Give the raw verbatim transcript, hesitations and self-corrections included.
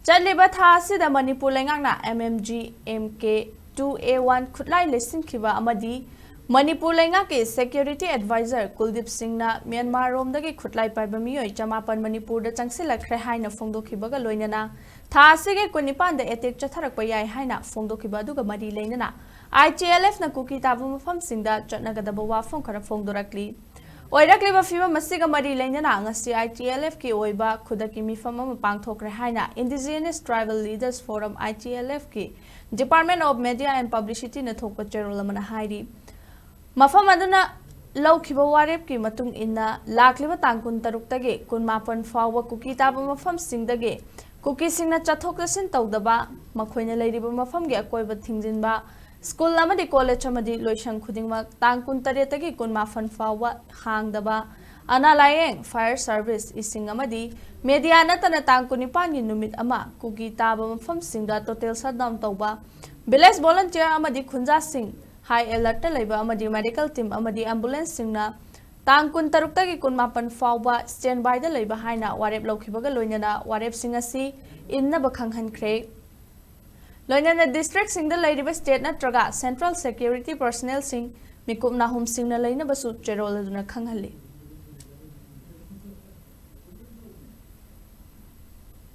ꯆꯠꯂꯤꯕ ꯊꯥ ꯑꯁꯤꯗ ꯃꯅꯤꯄꯨꯔ ꯂꯩꯉꯥꯛꯅ M M G M K two A one ꯈꯨꯠꯂꯥꯏ ꯂꯩꯁꯤꯟꯈꯤꯕ ꯑꯃꯗꯤ ꯃꯅꯤꯄꯨꯔ ꯂꯩꯉꯥꯛꯀꯤ security advisor ꯀꯨꯜꯗꯤꯞ ꯁꯤꯡꯅ ꯃ꯭ꯌꯥꯟꯃꯥꯔ ꯔꯣꯝꯗꯒꯤ ꯈꯨꯠꯂꯥꯏ ꯄꯥꯏꯕ ꯃꯤꯑꯣꯏ ꯆꯃꯥꯄꯟ ꯃꯅꯤꯄꯨꯔꯗ ꯆꯪꯁꯤꯜꯂꯛꯈ꯭ꯔꯦ ꯍꯥꯏꯅ ꯐꯣꯡꯗꯣꯛꯈꯤꯕꯒ ꯂꯣꯏꯅꯅ ꯊꯥ ꯑꯁꯤꯒꯤ ꯀꯨꯟꯅꯤꯄꯥꯟꯗ attack ꯆꯠꯊꯔꯛꯄ ꯌꯥꯏ ꯍꯥꯏꯅ ꯐꯣꯡꯗꯣꯛꯈꯤꯕ ꯑꯗꯨꯒ ꯃꯔꯤ ꯂꯩꯅꯅ I T L F ꯅ ꯀꯨꯀꯤ ꯇꯥꯕ ꯃꯐꯝꯁꯤꯡꯗ ꯆꯠꯅꯒꯗꯕ ꯋꯥꯐꯝ ꯈꯔ ꯐꯣꯡꯗꯣꯔꯛꯂꯤ꯫ ꯑꯣꯏꯔꯛꯂꯤꯕ ꯐꯤꯕꯝ ꯑꯁꯤꯒ ꯃꯔꯤ ꯂꯩꯅꯅ ꯉꯁꯤ I T L F ꯀꯤ ꯑꯣꯏꯕ ꯈꯨꯗꯛꯀꯤ ꯃꯤꯐꯝ ꯑꯃ ꯄꯥꯡꯊꯣꯛꯈ꯭ꯔꯦ ꯍꯥꯏꯅ Indigenous Tribal Leaders Forum, I T L F ꯀꯤ Department of Media and Publicity ꯅ ꯊꯣꯛꯄ ꯆꯦꯔꯣꯜ ꯑꯃꯅ ꯍꯥꯏꯔꯤ꯫ ꯃꯐꯝ ꯑꯗꯨꯅ ꯂꯧꯈꯤꯕ ꯋꯥꯔꯦꯞꯀꯤ ꯃꯇꯨꯡ ꯏꯟꯅ ꯂꯥꯛꯂꯤꯕ ꯇꯥꯡ ꯀꯨꯟꯇꯔꯨꯛꯇꯒꯤ ꯀꯨꯟꯃꯥꯄꯟ ꯐꯥꯎꯕ ꯀꯨꯀꯤ ꯇꯥꯕ ꯃꯐꯝꯁꯤꯡꯗꯒꯤ ꯀꯨꯀꯤꯁꯤꯡꯅ ꯆꯠꯊꯣꯛ ꯆꯠꯁꯤꯟ ꯇꯧꯗꯕ, ꯃꯈꯣꯏꯅ ꯂꯩꯔꯤꯕ ꯃꯐꯝꯒꯤ ꯑꯀꯣꯏꯕ ꯊꯤꯡꯖꯤꯟꯕ, ꯁ꯭ꯀꯨꯜ ꯑꯃꯗꯤ ꯀꯣꯂꯦꯖ ꯑꯃꯗꯤ ꯂꯣꯏꯁꯪ ꯈꯨꯗꯤꯡꯃꯛ ꯇꯥꯡ ꯀꯨꯟꯇꯔꯦꯠꯇꯒꯤ ꯀꯨꯟꯃꯥꯄꯟ ꯐꯥꯎꯕ ꯍꯥꯡꯗꯕ, ꯑꯅꯥ ꯂꯥꯌꯦꯡ, fire service, ꯏꯁꯤꯡ ꯑꯃꯗꯤ media ꯅꯠꯇꯅ ꯇꯥꯡ ꯀꯨꯟꯅꯤꯄꯥꯟꯒꯤ ꯅꯨꯃꯤꯠ ꯑꯃ ꯀꯨꯀꯤ ꯇꯥꯕ ꯃꯐꯝꯁꯤꯡꯗ total shutdown ꯇꯧꯕ, village volunteer ꯑꯃꯗꯤ ꯈꯨꯟꯖꯥꯁꯤꯡ high alert ꯇ ꯂꯩꯕ ꯑꯃꯗꯤ medical team ꯑꯃꯗꯤ ambulance ꯁꯤꯡꯅ ꯇꯥꯡ ꯀꯨꯟꯇꯔꯨꯛꯇꯒꯤ ꯀꯨꯟꯃꯥꯄꯟ ꯐꯥꯎꯕ standby ꯗ ꯂꯩꯕ ꯍꯥꯏꯅ ꯋꯥꯔꯦꯞ ꯂꯧꯈꯤꯕꯒ ꯂꯣꯏꯅꯅ ꯋꯥꯔꯦꯞꯁꯤꯡ ꯑꯁꯤ ꯏꯟꯅꯕ ꯈꯪꯍꯟꯈ꯭ꯔꯦ꯫ ꯂꯣꯏꯅꯅ district ꯁꯤꯡꯗ ꯂꯩꯔꯤꯕ state ꯅꯠꯇ꯭ꯔꯒ central security personnel ꯁꯤꯡ ꯃꯤꯀꯨꯞ ꯅꯥꯍꯨꯝꯁꯤꯡꯅ ꯂꯩꯅꯕꯁꯨ ꯆꯦꯔꯣꯜ ꯑꯗꯨꯅ ꯈꯪꯍꯜꯂꯤ꯫